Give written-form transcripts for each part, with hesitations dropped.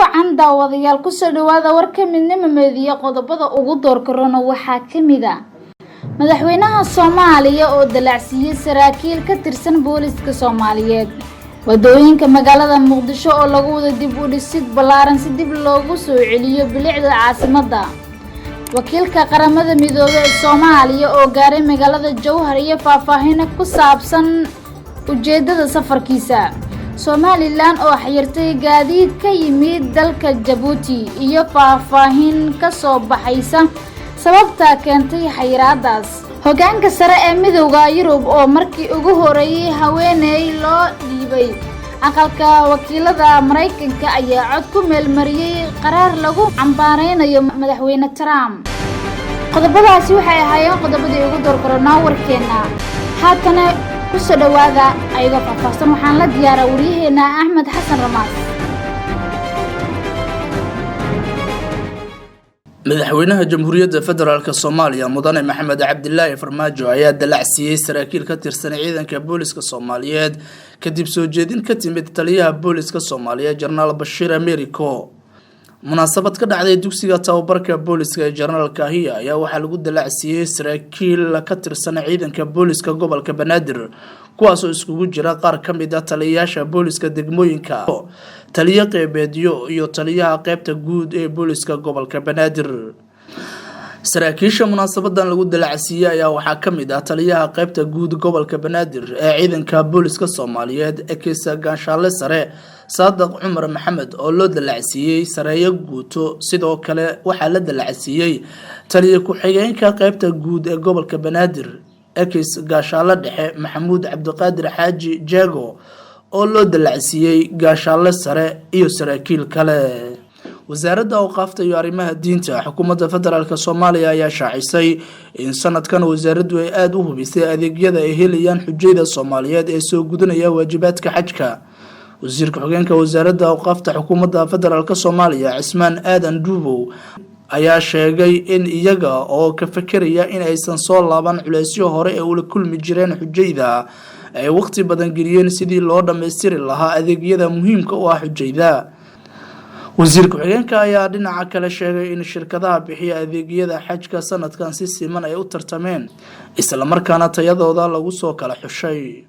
Wacan daawadayaal, kusoo dhawaada warka Midnimo Media. Qodobada ugu doorka rona waxaa kamid a Madaxweynaha Soomaaliya oo dalacsiiyey saraakiil ka tirsan booliska Soomaaliyeed, wadooyinka magaalada Muqdisho oo lagu wada dib u dhisid ballaaran si dib loogu soo celiyo bilicda caasimadda, wakiilka Qaramada Midoobey ee Soomaaliya oo gaaray magaalada Jowhar iyo faahfaahino ku saabsan ujeedada safarkiisa, Somaliland oo xayirtay gaadiid ka yimid dalka Jabuuti iyo faahfaahin ka soo baxaysa sababta keentay xayiraadaas, hoggaanka sare ee Midowda Yurub oo markii ugu horeeyey haweeney loo dhiibay, Aqalka Wakiilada Maraykanka ayaa cod ku meelmariyey qaraar lagu cambaareynayo Madaxweyne Trump. Qodobadaasi waxay ahaayeen qodobadii ugu doorkaroonaa warkeena. Haatana kusoo dhawaada ayagoo faahfaahsan. Waxaan la diyaaraa waryaheena Axmed Xasan Ramaas. Madaxweynaha Jamhuuriyadda Federaalk Soomaaliya, Mudane Maxamed Cabdilaahi Farmaajo, ayaa dalacsiiyey saraakiil ka tirsan ciidanka booliska Soomaaliyeed kadib soo jeedin ka timid taliyaha booliska Soomaaliyeed, Jenaraal Bashiir Americo. Munaasabad ka dhacday dugsiga tababarka booliska ee Jenaraal Kahiya ayaa waxaa lagu dalacsiiyey saraakiil ka tirsan ciidanka booliska gobolka Banaadir, kuwaasoo iskugu jira qaar ka mid ah taliyayaasha booliska degmooyinka, taliyo qeybeedyo iyo taliyaha qeybta guud ee booliska gobolka Banaadir. Saraakiisha munaasabadan lagu dalacsiiyey ayaa waxaa ka mid ah taliyaha qeybta guud gobolka Banaadir ee ciidanka booliska Soomaaliyeed, ekisa Gaanshaale Sare Saadaq Cumar Maxamed, oo loo dalacsiiyey sareeyo guuto. Sidoo kale waxaa la dalacsiiyey taliya ku-xigeenka qeybta guud ee gobolka Banaadir, ekis Gaashaale Dhexe Maxamuud Cabdiqaadir Xaaji Jeego, oo loo dalacsiiyey Gaashaale Sare, iyo saraakiil kale. Wasaaradda Awqaafta iyo Arrimaha Diinta xukuumadda Federaalk Soomaaliya ayaa shaacisay in sanadkan wasaaraddu ay aada u hubisay adeegyada ay helayaan xujayda Soomaaliyeed ee soo gudanaya waajibaadka xajka. Wasiirka xogeenka Wasaaradda Awqaafta xukuumadda Federaalk Soomaaliya, Cismaan Aadan Duubow, ayaa sheegay in iyaga oo ka fekeraya in aysan soo laaban culeysyo hore ee ula kulmi jireen xujayda, ay waqti badan geliyeen sidii loo dhammaystiri lahaa adeegyada muhiimka u ah xujayda. Wasiir ku-xigeenka ayaa dhinaca kale sheegay in shirkadaha bixiya adeegyada xajka sanadkan si siman ay u tartameen, islamarkaana tayadooda lagu soo kala xushay.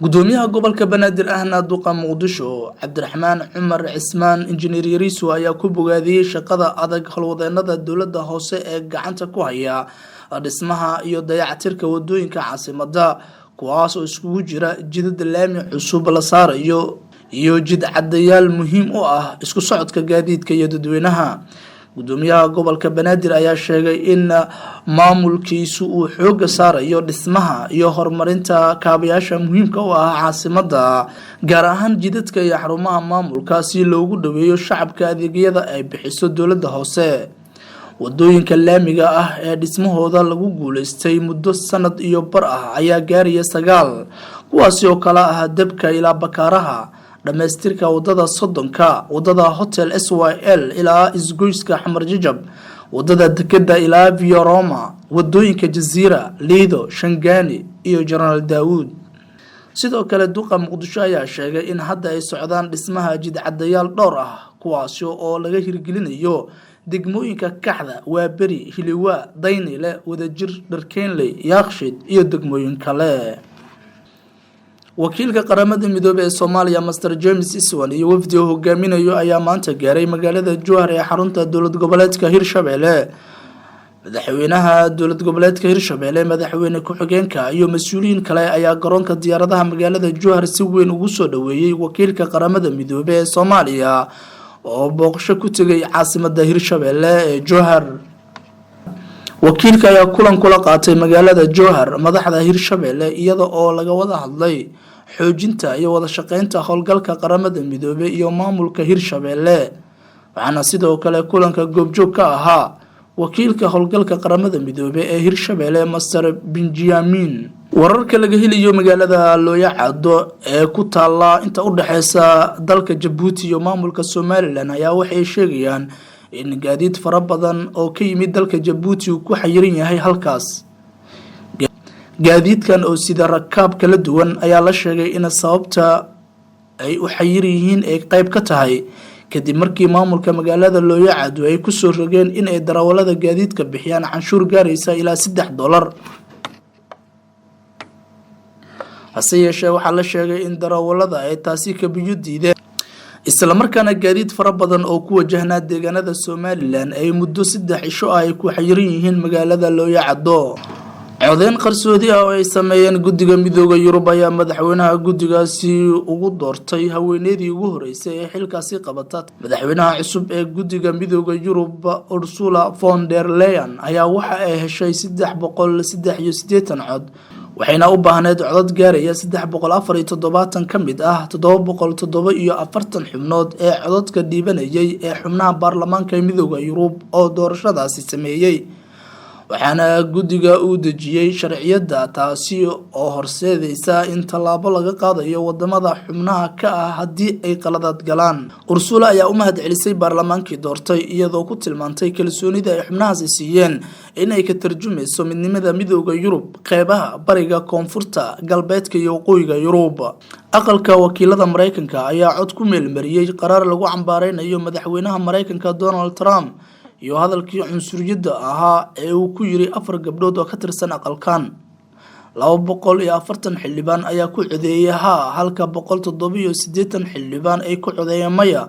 Gudoomiyaha gobolka Banaadir ahna duqa Muqdisho, Cabdiraxmaan Cumar Cismaan Injineer Yariiso, ayaa ku bogaadiyey shaqada adag howlwadeenada dowlada hoose ee gacanta ku haya dhismaha iyo dayactirka wadooyinka caasimada, kuwaas oo iskugu jira jidad laami cusub la saarayo iyo jid cadayaal muhiim u ah isku socodka gaadiidka iyo dadweynaha. Gudoomiyaha gobolka Banaadir ayaa sheegay in maamulkiisu uu xooga saarayo dhismaha iyo horumarinta kaabayaasha muhiimka u ah caasimada, gaar ahaan jidadka iyo xarumaha maamulka, si loogu dhaweeyo shacabka adeegyada ay bixiso dowlada hoose. Wadooyinka laamiga ah ee dhismahooda lagu guuleystay muddo sanad iyo bar ah ayaa gaaraya 9, kuwaasi oo kala ah Dabka ilaa Bakaaraha, dhammaystirka wadada Soddonka, wadada Hotel SYL ilaa isgoyska Xamar Jajab, wadada Dekeda ilaa Via Roma, wadooyinka Jaziira, Liido, Shangani iyo Jenaraal Daawuud. Sidoo kale duqa Muqdisho ayaa sheegay in hadda ay socdaan dhismaha jidcadayaal dhowr ah, kuwaasi oo laga hirgelinayo degmooyinka Kaxda, Waaberi, Hiliwaa, Daynile, Wadajir, Dharkeynley, Yaaqshid iyo degmooyin kale. Wakiilka Qaramada Midoobey ee Soomaaliya, Master James Swan, iyo wafdi uu hogaaminayo ayaa maanta gaaray magaalada Jowhar ee xarunta dowlad goboleedka Hirshabelle. Madaxweynaha dowlad goboleedka Hirshabelle, madaxweyne ku-xigeenka iyo mas-uuliyiin kale ayaa garoonka diyaaradaha magaalada Jowhar si weyn ugu soo dhaweeyey wakiilka Qaramada Midoobey ee Soomaaliya oo booqasho ku tegay caasimada Hirshabelle ee Jowhar. Wakiilka ayaa kulan kula qaatay magaalada Jowhar madaxda Hirshabelle, iyada oo laga wada hadlay xoojinta iyo wada shaqeynta howlgalka Qaramada Midoobey iyo maamulka Hirshabelle. Waxaana sidoo kale kulanka goobjoog ka ahaa wakiilka howlgalka Qaramada Midoobey ee Hirshabelle, Master Benjamin. Wararka laga helayo magaalada Looyacado ee ku taala inta u dhexeysa dalka Jabuuti iyo maamulka Somaliland ayaa waxay sheegayaan in gaadiid fara badan oo ka yimid dalka Jabuuti uu ku xayiran yahay halkaas. Gaadiidkan oo sida rakaab kala duwan ayaa la sheegay in sababta ay u xayir yihiin ay qayb ka tahay Kadib markii maamulka magaalada Looyacado ay kusoo rogeen in ay darawalada gaadiidka bixiyaan canshuur gaaraysa ilaa $3. Hase yeeshee, waxaa la sheegay in darawalada ay taasi kabiyo diideen, islamarkaana gaadiid fara badan oo ku wajahnaa deegaanada Somalilan ay muddo 3 cisho ah ay ku xayiran yihiin magaalada Looyacado. Codeyn qarsoodi ah oo ay sameeyeen guddiga Midooda Yurub ayaa madaxweynaha guddigaasi ugu doortay haweeneydii ugu horeysay ee xilkaasi qabata. Madaxweynaha cusub ee guddiga Midooda Yurub, Ursula von der Leyen, ayaa waxa ay heshay 383 cod, waxayna u baahneyd codad gaaraya 374 ka mid ah 747 xubnood ee codadka dhiibanayay ee xubnaha baarlamaanka Midooda Yurub oo doorashadaasi sameeyey. Waxaana guddiga uu dejiyey sharciyadda, taasi oo horseedaysa in tallaabo laga qaadayo wadamada xubnaha ka ah haddii ay qaladaad galaan. Ursula ayaa u mahad celisay baarlamaankii doortay, iyadoo ku tilmaantay kalsoonida ay xubnahaasi siiyeen in ay ka tarjumayso midnimada Midooda Yurub, qeybaha bariga, koonfurta, galbeedka iyo waqooyiga Yurub. Aqalka Wakiilada Mareykanka ayaa cod ku meelmariyey qaraar lagu cambaareynayo madaxweynaha Mareykanka Donald Trump iyo hadalkii cunsuriyadda ahaa ee uu ku yiri 4 gabdhood oo ka tirsan aqalkan. 240 xildhibaan ayaa ku codeeyay haa, halka 187 xildhibaan ay ku codeeyeen maya,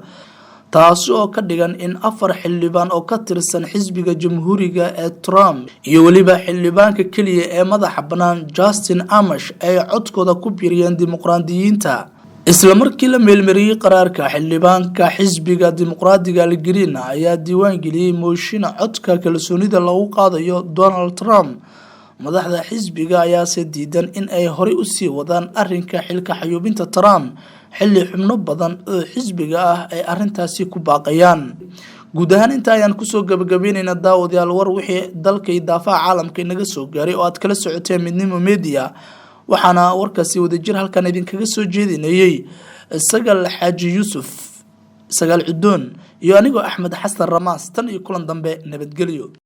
taasi oo ka dhigan in 4 xildhibaan oo ka tirsan xisbiga Jamhuuriga ee Trump iyo weliba xildhibaanka keliya ee madaxa bannaan Justin Amash ay codkooda ku biiriyeen dimuqraadiyiinta. Isla markii la meelmariyey qaraarka, xildhibaanka xisbiga Dimuqraadiga Al Green ayaa diiwaan geliyey mooshin codka kalsoonida lagu qaadayo Donald Trump. Madaxda xisbiga ayaase diidan in ay horey usii wadaan arrinka xilka xayuubinta Trump, xilli xubno badan oo xisbiga ah ay arrintaasi ku baaqayaan. Guud ahaan inta ayaan kusoo gabagabeynayna, daawadayaal, war wixii dalka iyo daafaha caalamka inaga soo gaaray oo aad kala socoteen Midnimo Media. Waxaana warkaasi wadajir halkan idinkaga soo jeedinayey Sagal Xaaji Yuusuf Sagaal Cudoon iyo anigoo Axmed Xasan Ramaas. Tan iyo kulan dambe, nabadgelyo.